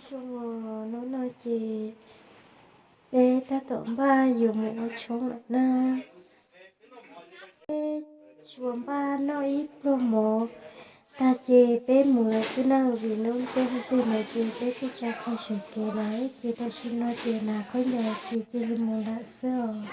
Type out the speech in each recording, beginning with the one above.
Zoo, hnub no ces peb tab tom npaj yuav mus ua tshoob lawm na. Peb tsuas npaj noj ib pluag mov tag ces peb mus lawm xwb na, vim lub ntuj twg no ces peb kuj tsa kho sawv kev lawm ces tam sim no ces hnav khaub ncaws ces cia li mus lawm xwb os.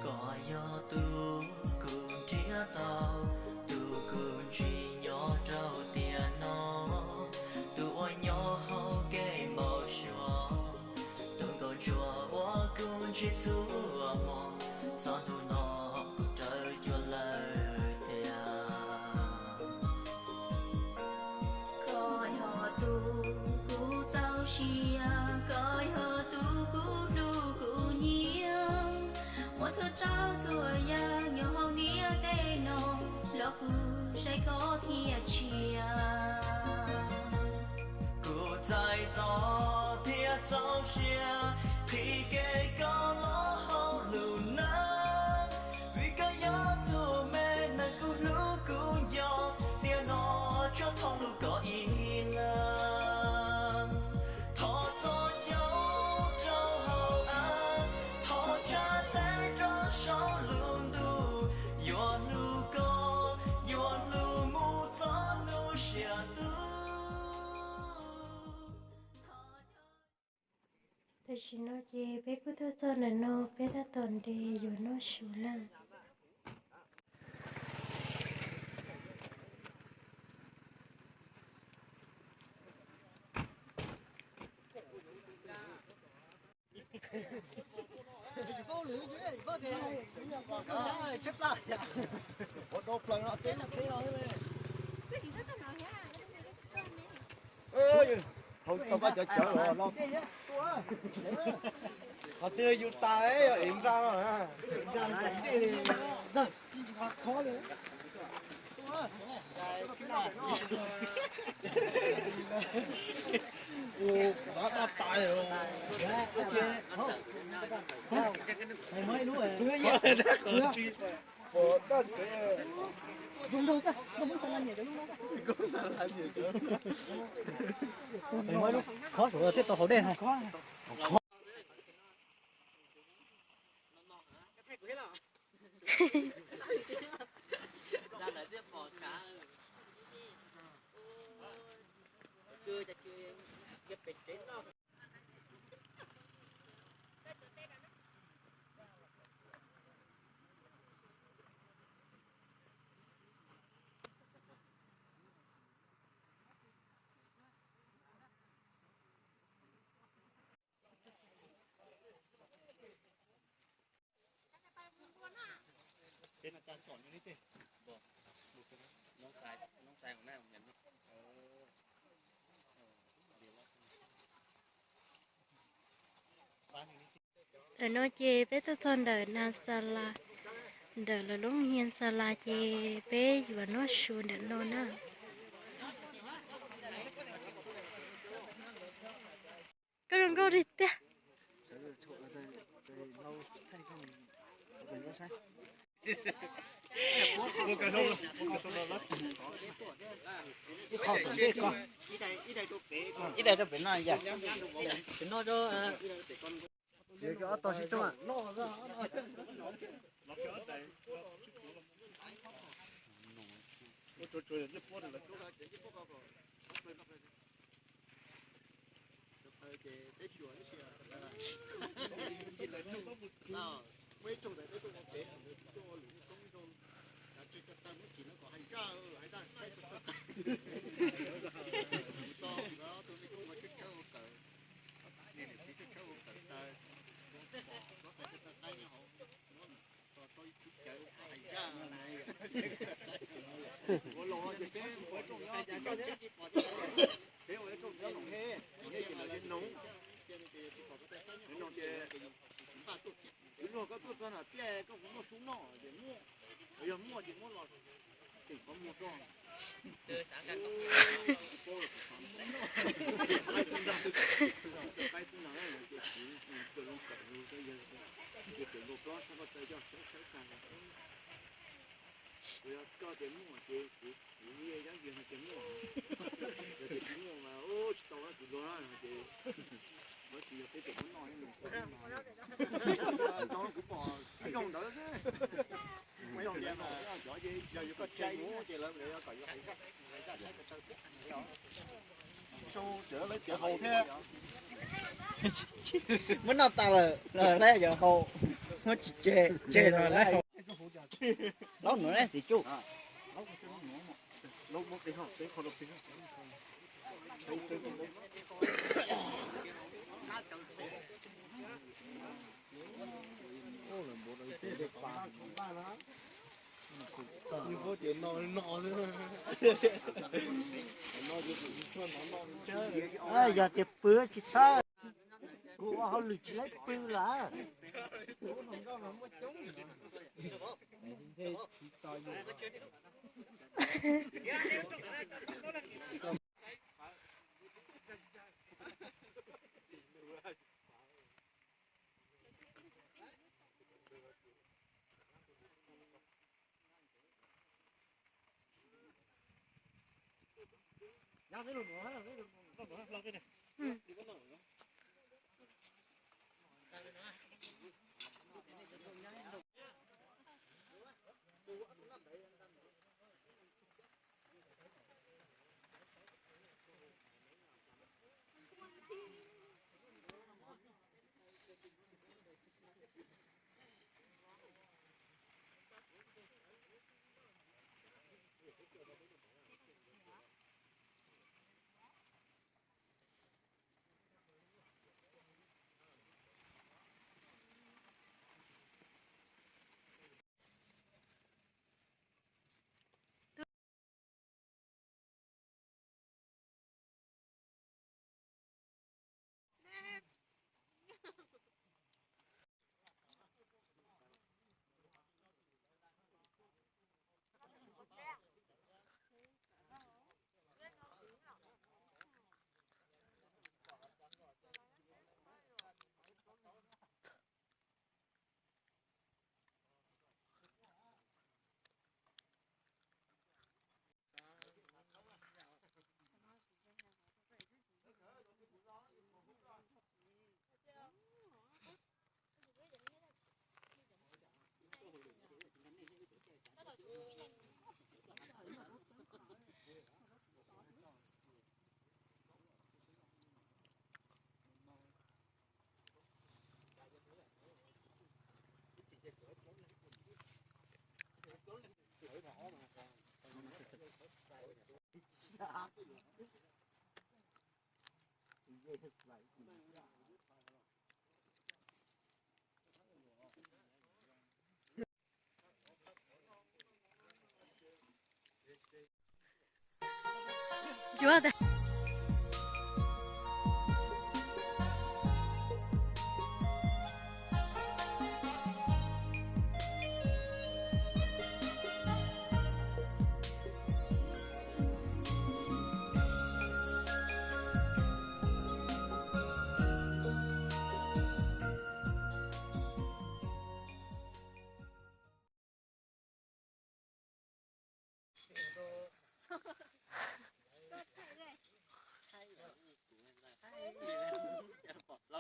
Koj yog tus kuv nrhiav tau, tus kuv ntsim nyob rau tiam no, tus uas nyob hauv kev npau suav, tus nkauj ntsuag uas kuv ntsib txhua hmo, txog ntu no kuv raws cuag lawm tiag. Koj yog tus kuv txaus siab, koj yog tus kuv hlub kuv nyiam. Muaj thaj tsam txhua yam nyob hauv ntiaj teb no, los kuv saib koj thiaj tshiab. Kuv txais tos thiab txaus siab, qhib kev koj los hauv lub neej, vim koj yog tus me neeg kuv hlub kuv nco, tiam no tsuas thov hlub koj ib leeg. Thov txhos caug rau hauv av, thov tsa tes rau saum lub ntuj, yuav hlub koj, yuav hlub mus txog hnub sib ntsib. Tam sim no ces peb kuj tuaj txog ntawm no, peb tab tom nres yuav noj su na. Hauv tau pab cov cawv los, qhov twg yus tas es nra. Ua, dab dab tais. Muab ib lub khob saum no thiaj tau haus dej. Ntawm no ces peb tuaj txog ntawm na xa las, ntawm lawv lub hias xa las ces peb yuav noj su ntawm no na. Koj zoo nkauj li tiag. Ib daim rau pem no yom. Ces ob tog sib tsoog. Luag koj tuaj txog no tiag koj kuv muaj sub noj ces muaj, yog muaj ces muab los tseem koj muag roj. Qaib xwb no ces kuv pw zoo kawm lus, ces pem nkaus plob sab koj tawv coj sawb sawb tag. Kuv yog koj ces muaj ces kuv, kuv yeej yob yig no ces muaj. Yog tias tsis muaj mas tsis tau kuv luag no ces, tab sis yog peb tseem muab noj, kuv pom ib zaug ntawd xwb. Ib zaug ntawd, yog yuav koj tsa mus ces lawv kom yuav hais zaj, hais zaj saib ko taw thiab. Sau cawv lawv cawv haus thiab. Muab noj tas lawm los lawv yuav haus, muab tsis tseg, tseg los lawv haus. Laub nuav ne, txiv tsuj. Yog tias pw tsis txhawj, kuv ua hauj lwm tsis laib pw lawm.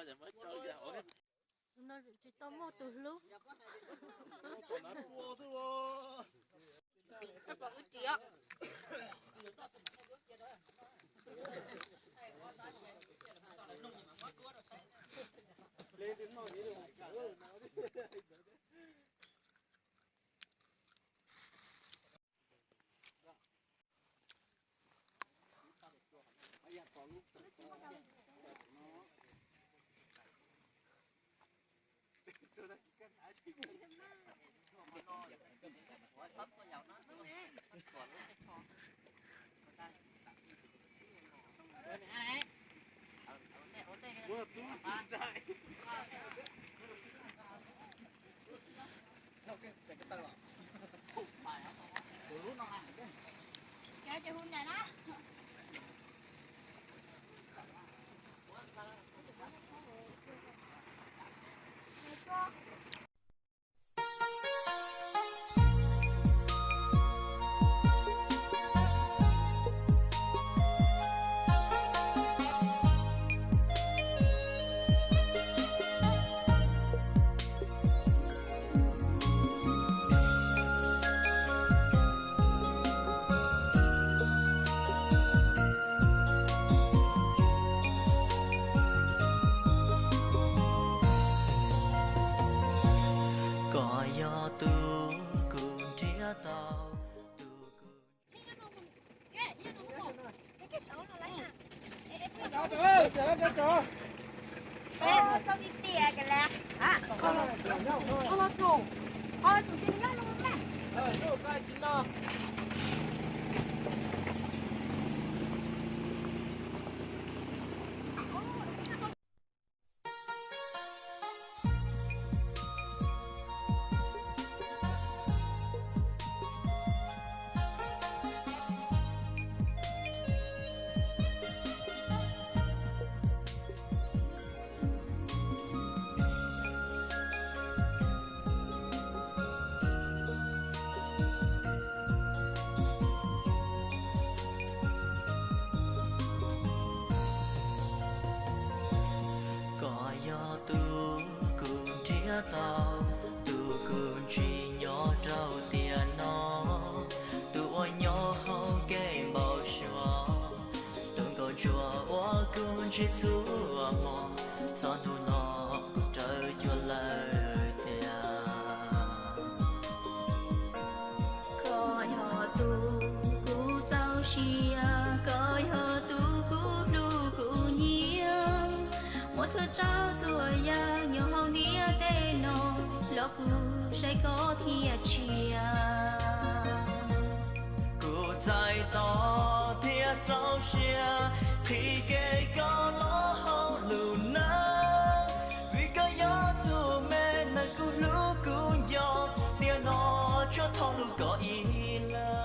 No tsis tau muaj tus hlub. Koj yog tus kuv nrhiav tau, tus kuv Koj yog tus kuv nrhiav tau, tus kuv ntsib nyob rau tiam no, tus uas nyob hauv kev npau suav, tus nkauj ntsuag uas kuv ntsib txhua hmo, txog hnub no kuv raug cuag lawm tiag. Koj yog tus kuv txaus siab, koj yog tus kuv hlub kuv nyiam. Muaj thawj tsaug txhua yam nyob hauv ntiaj teb no, los kuv saib koj thiaj tshiab. Kuv txhais tau thiab txaus siab, qhib kev koj los hauv lub neej, vim koj yog tus me neeg kuv hlub kuv nco, tiam no tsuas thov hlub koj ib leeg.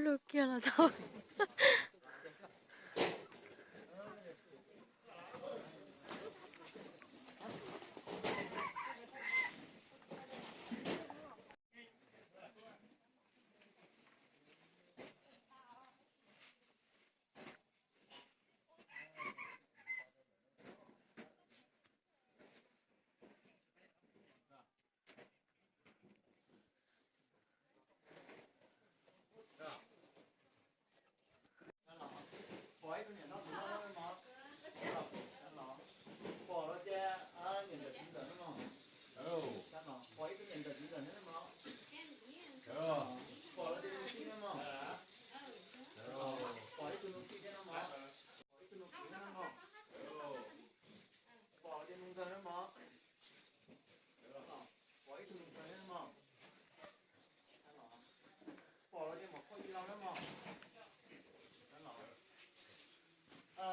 Luaj kiag los tau. Pom ib tug niam no tus no mog, pom los ces niam ntawm txiv ntxawm no mog, pom ib tug niam ntawm txiv ntxawm no mog, pom los ces nus tij no mog, pom ib tug nus tij thiab no mog, pom ib tug nus kwv no mog, pom los ces nus ntxawg no mog, pom ib tug nus ntxawg no mog, pom los ces mom phauj Yij Laug no mog,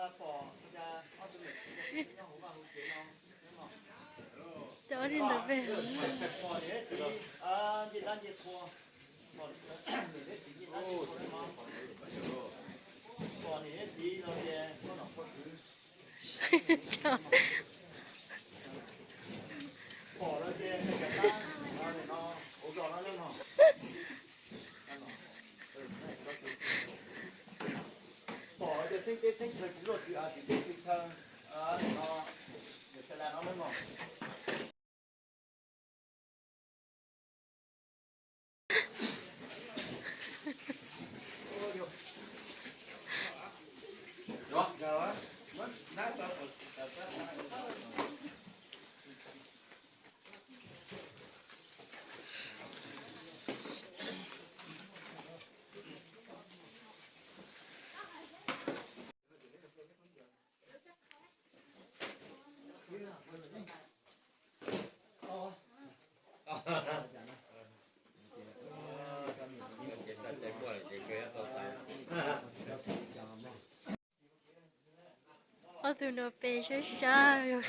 pom ob tug niam txiv nyob hauv vaj hauv tsev no, cov ntawd pom niam thiab txiv ncej dab ncej qhua, pom niam thiab txiv ncej dab ncej qhua no mog, pom niam thiab txiv los ces poj nom poj tswv, pom los ces cov tab no hauv zos no mog, pom los ces xeeb teb xeeb chaw, kwv luaj kwv av, kwv teb kwv chaw no, sawv daws no mog. Ob tug no pes sab sab.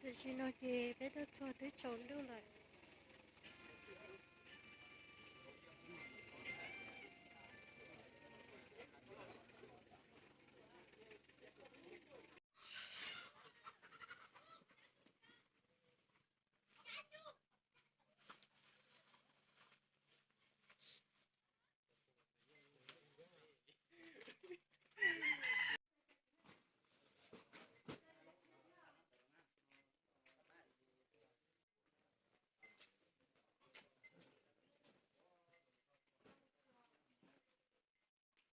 Tam sim no ces peb tuaj txog twb tsaus ntuj lawm.